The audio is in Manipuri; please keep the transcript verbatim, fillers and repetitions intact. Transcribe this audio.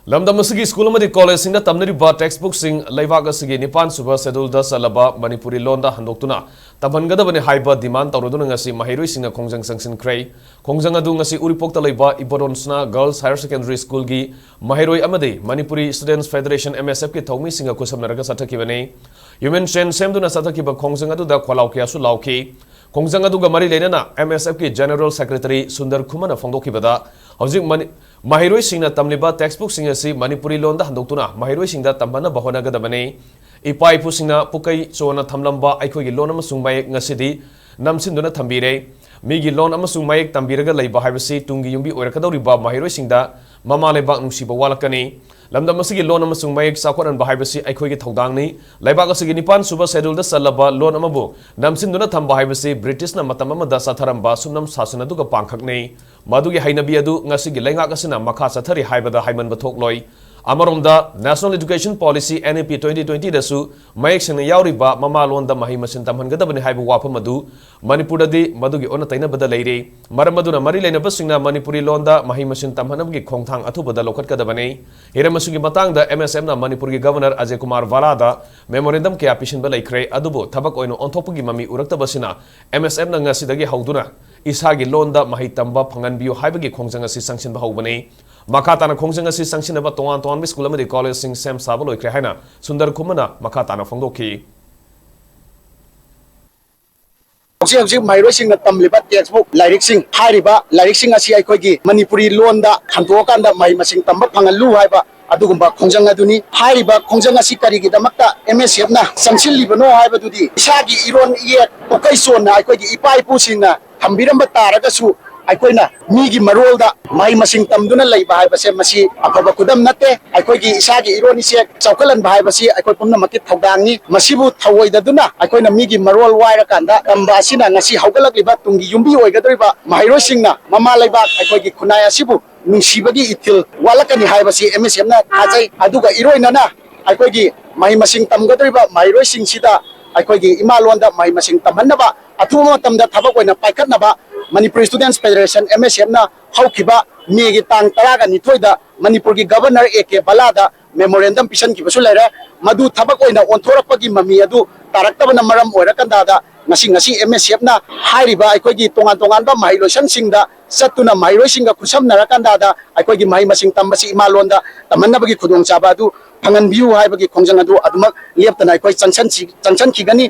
ꯂꯝꯗꯝ ꯑꯁꯤꯒꯤ ꯁ꯭ꯀꯨꯜ ꯑꯃꯗꯤ ꯀꯣꯂꯦꯖꯁꯤꯡꯗ ꯇꯝꯅꯔꯤꯕ ꯇꯦꯛꯁ ꯕꯨꯛꯁꯤꯡ ꯂꯩꯕꯥꯛ ꯑꯁꯤꯒꯤ ꯅꯤꯄꯥꯟ ꯁꯨꯕ ꯁꯦꯗꯨꯜꯗ ꯆꯜꯂꯕ ꯃꯅꯤꯄꯨꯔꯤ ꯂꯣꯟꯗ ꯍꯟꯗꯣꯛꯇꯨꯅ ꯇꯝꯍꯟꯒꯗꯕꯅꯤ ꯍꯥꯏꯕ ꯗꯤꯃꯥꯟ ꯇꯧꯔꯗꯨꯅ ꯉꯁꯤ ꯃꯍꯩꯔꯣꯏꯁꯤꯡꯅ ꯈꯣꯡꯖꯪ ꯆꯪꯁꯤꯟꯈ꯭ꯔꯦ꯫ ꯈꯣꯡꯖꯪ ꯑꯗꯨ ꯉꯁꯤ ꯎꯔꯤꯄꯣꯛꯇ ꯂꯩꯕ ꯏꯕꯣꯇꯣꯟ ꯁꯅꯥ ꯒꯔꯜꯁ ꯍꯥꯌꯔ ꯁꯦꯀꯦꯟꯗꯔꯤ ꯁ꯭ꯀꯨꯜꯒꯤ ꯃꯍꯩꯔꯣꯏ ꯑꯃꯗꯤ ꯃꯅꯤꯄꯨꯔꯤ ꯁ꯭ꯇꯨꯗꯦꯟꯠꯁ ꯐꯦꯗꯔꯦꯁꯟ, ꯑꯦꯝ ꯑꯦꯁ ꯑꯦꯐꯀꯤ ꯊꯧꯃꯤꯁꯤꯡꯒ ꯈꯨꯠꯁꯝꯅꯔꯒ ꯆꯠꯊꯈꯤꯕꯅꯤ꯫ ꯍ꯭ꯌꯨꯃꯦꯟ ꯆꯦꯟ ꯁꯦꯝꯗꯨꯅ ꯆꯠꯊꯈꯤꯕ ꯈꯣꯡꯖꯪ ꯑꯗꯨꯗ ꯈꯣꯜꯂꯥꯎ ꯀꯌꯥꯁꯨ ꯂꯥꯎꯈꯤ꯫ ꯈꯣꯡꯖꯪ ꯑꯗꯨꯒ ꯃꯔꯤ ꯂꯩꯅꯅ ꯑꯦꯝ ꯑꯦꯁ ꯑꯦꯐꯀꯤ ꯖꯦꯅꯔꯦꯜ ꯁꯦꯀ꯭ꯔꯦꯇꯔꯤ ꯁꯨꯟꯗꯔ ꯈꯨꯃꯟꯅ ꯐꯣꯡꯗꯣꯛꯈꯤꯕꯗ, ꯍꯧꯖꯤꯛ ꯃꯅꯤ-, ꯃꯍꯩꯔꯣꯏꯁꯤꯡꯅ ꯇꯝꯂꯤꯕ ꯇꯦꯛꯁ ꯕꯨꯛꯁꯤꯡ ꯑꯁꯤ ꯃꯅꯤꯄꯨꯔꯤ ꯂꯣꯟꯗ ꯍꯟꯗꯣꯛꯇꯨꯅ ꯃꯍꯩꯔꯣꯏꯁꯤꯡꯗ ꯇꯝꯍꯟꯅꯕ ꯍꯣꯠꯅꯒꯗꯕꯅꯤ꯫ ꯏꯄꯥ ꯏꯄꯨꯁꯤꯡꯅ ꯄꯨꯀꯩ ꯆꯣꯟꯅ ꯊꯝꯂꯝꯕ ꯑꯩꯈꯣꯏꯒꯤ ꯂꯣꯟ ꯑꯃꯁꯨꯡ ꯃꯌꯦꯛ ꯉꯁꯤꯗꯤ ꯅꯝꯁꯤꯟꯗꯨꯅ ꯊꯝꯕꯤꯔꯦ꯫ ꯃꯤꯒꯤ ꯂꯣꯟ ꯑꯃꯁꯨꯡ ꯃꯌꯦꯛ ꯇꯝꯕꯤꯔꯒ ꯂꯩꯕ ꯍꯥꯏꯕꯁꯤ ꯇꯨꯡꯒꯤ ꯌꯨꯝꯕꯤ ꯑꯣꯏꯔꯛꯀꯗꯧꯔꯤꯕ ꯃꯍꯩꯔꯣꯏꯁꯤꯡꯗ ꯃꯃꯥ ꯂꯩꯕꯥꯛ ꯅꯨꯡꯁꯤꯕ ꯋꯥꯠꯂꯛꯀꯅꯤ꯫ ꯂꯝꯗꯝ ꯑꯁꯤꯒꯤ ꯂꯣꯟ ꯑꯃꯁꯨꯡ ꯃꯌꯦꯛ ꯆꯥꯎꯈꯠꯍꯟꯕ ꯍꯥꯏꯕꯁꯤ ꯑꯩꯈꯣꯏꯒꯤ ꯊꯧꯗꯥꯡꯅꯤ꯫ ꯂꯩꯕꯥꯛ ꯑꯁꯤꯒꯤ ꯅꯤꯄꯥꯟ ꯁꯨꯕ ꯁꯦꯗꯨꯜꯗ ꯆꯜꯂꯕ ꯂꯣꯟ ꯑꯃꯕꯨ ꯅꯝꯁꯤꯟꯗꯨꯅ ꯊꯝꯕ ꯍꯥꯏꯕꯁꯤ ꯕ꯭ꯔꯤꯇꯤꯁꯅ ꯃꯇꯝ ꯑꯃꯗ ꯆꯠꯊꯔꯝꯕ ꯁꯨꯞꯅꯝ ꯁꯥꯁꯟ ꯑꯗꯨꯒ ꯄꯥꯡꯈꯛꯅꯤ꯫ ꯃꯗꯨꯒꯤ ꯍꯩꯅꯕꯤ ꯑꯗꯨ ꯉꯁꯤꯒꯤ ꯂꯩꯉꯥꯛ ꯑꯁꯤꯅ ꯃꯈꯥ ꯆꯠꯊꯔꯤ ꯍꯥꯏꯕꯗ ꯍꯥꯏꯃꯟꯕ ꯊꯣꯛꯂꯣꯏ꯫ ꯑꯃꯔꯣꯝꯗ, National Education Policy, N E P twenty twenty ꯗꯁꯨ ꯃꯌꯦꯛ ꯁꯦꯡꯅ ꯌꯥꯎꯔꯤꯕ ꯃꯃꯥ ꯂꯣꯟꯗ ꯃꯍꯩ ꯃꯁꯤꯡ ꯇꯝꯍꯟꯒꯗꯕꯅꯤ ꯍꯥꯏꯕ ꯋꯥꯐꯝ ꯑꯗꯨ ꯃꯅꯤꯄꯨꯔꯗꯗꯤ ꯃꯗꯨꯒꯤ ꯑꯣꯟꯅ ꯇꯩꯅꯕꯗ ꯂꯩꯔꯤ꯫ ꯃꯔꯝ ꯑꯗꯨꯅ ꯃꯔꯤ ꯂꯩꯅꯕꯁꯤꯡꯅ ꯃꯅꯤꯄꯨꯔꯤ ꯂꯣꯟꯗ ꯃꯍꯩ ꯃꯁꯤꯡ ꯇꯝꯍꯟꯅꯕꯒꯤ ꯈꯣꯡꯊꯥꯡ ꯑꯊꯨꯕꯗ ꯂꯧꯈꯠꯀꯗꯕꯅꯤ꯫ ꯍꯤꯔꯝ ꯑꯁꯤꯒꯤ ꯃꯇꯥꯡꯗ ꯑꯦꯝ ꯑꯦꯁ ꯑꯦꯐꯅ ꯃꯅꯤꯄꯨꯔꯒꯤ ꯒꯚꯔꯅꯔ ꯑꯖꯌ ꯀꯨꯃꯥꯔ ꯚꯥꯂꯥꯗ ꯃꯦꯃꯣꯔꯦꯟꯗꯝ ꯀꯌꯥ ꯄꯤꯁꯤꯟꯕ ꯂꯩꯈ꯭ꯔꯦ, ꯑꯗꯨꯕꯨ ꯊꯕꯛ ꯑꯣꯏꯅ ꯑꯣꯟꯊꯣꯛꯄꯒꯤ ꯃꯃꯤ ꯎꯔꯛꯇꯕꯁꯤꯅ ꯑꯦꯝ ꯑꯦꯁ ꯑꯦꯐꯅ ꯉꯁꯤꯗꯒꯤ ꯍꯧꯗꯨꯅ ꯏꯁꯥꯒꯤ ꯂꯣꯟꯗ ꯃꯍꯩ ꯇꯝꯕ ꯐꯪꯍꯟꯕꯤꯌꯨ ꯍꯥꯏꯕꯒꯤ ꯈꯣꯡꯖꯪ ꯑꯁꯤ ꯆꯪꯁꯤꯟꯕ ꯍꯧꯕꯅꯤ꯫ ꯃꯈꯥ ꯇꯥꯅ ꯈꯣꯡꯖꯪ ꯑꯁꯤ ꯆꯪꯁꯤꯟꯅꯕ ꯇꯣꯉꯥꯟ ꯇꯣꯉꯥꯟꯕ ꯁ꯭ꯀꯨꯜ ꯑꯃꯗꯤ ꯀꯣꯂꯦꯖꯁꯤꯡ ꯁꯦꯝ ꯁꯥꯕ ꯂꯣꯏꯈ꯭ꯔꯦ ꯍꯥꯏꯅ ꯁꯨꯟꯗꯔ ꯈꯨꯃꯟꯅ ꯃꯈꯥ ꯇꯥꯅ ꯐꯣꯡꯗꯣꯛꯈꯤ꯫ ꯍꯧꯖꯤꯛ ꯍꯧꯖꯤꯛ ꯃꯍꯩꯔꯣꯏꯁꯤꯡꯅ ꯇꯝꯂꯤꯕ ꯇꯦꯛꯁ ꯕꯨꯛ, ꯂꯥꯏꯔꯤꯛꯁꯤꯡ, ꯍꯥꯏꯔꯤꯕ ꯂꯥꯏꯔꯤꯛꯁꯤꯡ ꯑꯁꯤ ꯑꯩꯈꯣꯏꯒꯤ ꯃꯅꯤꯄꯨꯔꯤ ꯂꯣꯟꯗ ꯍꯟꯗꯣꯛꯑꯀꯥꯟꯗ ꯃꯍꯩ ꯃꯁꯤꯡ ꯇꯝꯕ ꯐꯪꯍꯜꯂꯨ ꯍꯥꯏꯕ ꯑꯗꯨꯒꯨꯝꯕ ꯈꯣꯡꯖꯪ ꯑꯗꯨꯅꯤ꯫ ꯍꯥꯏꯔꯤꯕ ꯈꯣꯡꯖꯪ ꯑꯁꯤ ꯀꯔꯤꯒꯤꯗꯃꯛꯇ ꯑꯦꯝ ꯑꯦꯁ ꯑꯦꯐꯅ ꯆꯪꯁꯤꯜꯂꯤꯕꯅꯣ ꯍꯥꯏꯕꯗꯨꯗꯤ, ꯏꯁꯥꯒꯤ ꯏꯔꯣꯟ ꯏꯌꯦꯛ ꯄꯨꯀꯩ ꯆꯣꯟꯅ ꯑꯩꯈꯣꯏꯒꯤ ꯏꯄꯥ ꯏꯄꯨꯁꯤꯡꯅ ꯊꯝꯕꯤꯔꯝꯕ ꯇꯥꯔꯒꯁꯨ, ꯑꯩꯈꯣꯏꯅ ꯃꯤꯒꯤ ꯃꯔꯣꯜꯗ ꯃꯍꯩ ꯃꯁꯤꯡ ꯇꯝꯗꯨꯅ ꯂꯩꯕ ꯍꯥꯏꯕꯁꯦ ꯃꯁꯤ ꯑꯐꯕ ꯈꯨꯗꯝ ꯅꯠꯇꯦ꯫ ꯑꯩꯈꯣꯏꯒꯤ ꯏꯁꯥꯒꯤ ꯏꯔꯣꯟ ꯏꯁꯦꯛ ꯆꯥꯎꯈꯠꯍꯟꯕ ꯍꯥꯏꯕꯁꯤ ꯑꯩꯈꯣꯏ ꯄꯨꯝꯅꯃꯛꯀꯤ ꯊꯧꯗꯥꯡꯅꯤ꯫ ꯃꯁꯤꯕꯨ ꯊꯧꯑꯣꯏꯗꯗꯨꯅ ꯑꯩꯈꯣꯏꯅ ꯃꯤꯒꯤ ꯃꯔꯣꯜ ꯋꯥꯏꯔꯀꯥꯟꯗ ꯇꯝꯕ ꯑꯁꯤꯅ ꯉꯁꯤ ꯍꯧꯒꯠꯂꯛꯂꯤꯕ ꯇꯨꯡꯒꯤ ꯌꯨꯝꯕꯤ ꯑꯣꯏꯒꯗꯧꯔꯤꯕ ꯃꯍꯩꯔꯣꯏꯁꯤꯡꯅ ꯃꯃꯥ ꯂꯩꯕꯥꯛ ꯑꯩꯈꯣꯏꯒꯤ ꯈꯨꯟꯅꯥꯏ ꯑꯁꯤꯕꯨ ꯅꯨꯡꯁꯤꯕꯒꯤ ꯏꯊꯤꯜ ꯋꯥꯠꯂꯛꯀꯅꯤ ꯍꯥꯏꯕꯁꯤ ꯑꯦꯝ ꯑꯦꯁ ꯑꯦꯐꯅ ꯊꯥꯖꯩ꯫ ꯑꯗꯨꯒ ꯏꯔꯣꯏꯅꯅ ꯑꯩꯈꯣꯏꯒꯤ ꯃꯍꯩ ꯃꯁꯤꯡ ꯇꯝꯒꯗꯧꯔꯤꯕ ꯃꯍꯩꯔꯣꯏꯁꯤꯡꯁꯤꯗ ꯑꯩꯈꯣꯏꯒꯤ ꯏꯃꯥ ꯂꯣꯟꯗ ꯃꯍꯩ ꯃꯁꯤꯡ ꯇꯝꯍꯟꯅꯕ, ꯑꯊꯨꯕ ꯃꯇꯝꯗ ꯊꯕꯛ ꯑꯣꯏꯅ ꯄꯥꯏꯈꯠꯅꯕ ꯃꯅꯤꯄꯨꯔ ꯏꯁꯇꯨꯗꯦꯟꯠꯁ ꯐꯦꯗꯔꯦꯁꯟ, ꯑꯦꯝ ꯑꯦꯁ ꯑꯦꯐꯅ ꯍꯧꯈꯤꯕ ꯃꯦꯒꯤ ꯇꯥꯡ ꯇꯔꯥꯒ ꯅꯤꯊꯣꯏꯗ ꯃꯅꯤꯄꯨꯔꯒꯤ ꯒꯕꯔꯅꯔ ꯑꯦ ꯀꯦ ꯕꯂꯥꯗ ꯃꯦꯃꯣꯔꯦꯟꯗꯝ ꯄꯤꯁꯟꯈꯤꯕꯁꯨ ꯂꯩꯔꯦ꯫ ꯃꯗꯨ ꯊꯕꯛ ꯑꯣꯏꯅ ꯑꯣꯟꯊꯣꯔꯛꯄꯒꯤ ꯃꯃꯤ ꯑꯗꯨ ꯇꯥꯔꯛꯇꯕꯅ ꯃꯔꯝ ꯑꯣꯏꯔꯀꯥꯟꯗ ꯉꯁꯤ, ꯉꯁꯤ ꯑꯦꯝ ꯑꯦꯁ ꯑꯦꯐꯅ ꯍꯥꯏꯔꯤꯕ ꯑꯩꯈꯣꯏꯒꯤ ꯇꯣꯉꯥꯟ ꯇꯣꯉꯥꯟꯕ ꯃꯍꯩꯂꯣꯏꯁꯪꯁꯤꯡꯗ ꯆꯠꯇꯨꯅ ꯃꯍꯩꯔꯣꯏꯁꯤꯡꯒ ꯈꯨꯠꯁꯝꯅꯔꯀꯥꯟꯗ ꯑꯩꯈꯣꯏꯒꯤ ꯃꯍꯩ ꯃꯁꯤꯡ ꯇꯝꯕꯁꯤ ꯏꯃꯥ ꯂꯣꯟꯗ ꯇꯝꯍꯟꯅꯕꯒꯤ ꯈꯨꯗꯣꯡꯆꯥꯕ ꯑꯗꯨ ꯐꯪꯍꯟꯕꯤꯌꯨ ꯍꯥꯏꯕꯒꯤ ꯈꯣꯡꯖꯪ ꯑꯗꯨ ꯑꯗꯨꯃꯛ ꯂꯦꯞꯇꯅ ꯑꯩꯈꯣꯏ ꯆꯪꯁꯟꯁꯤ-, ꯆꯪꯁꯟꯈꯤꯒꯅꯤ꯫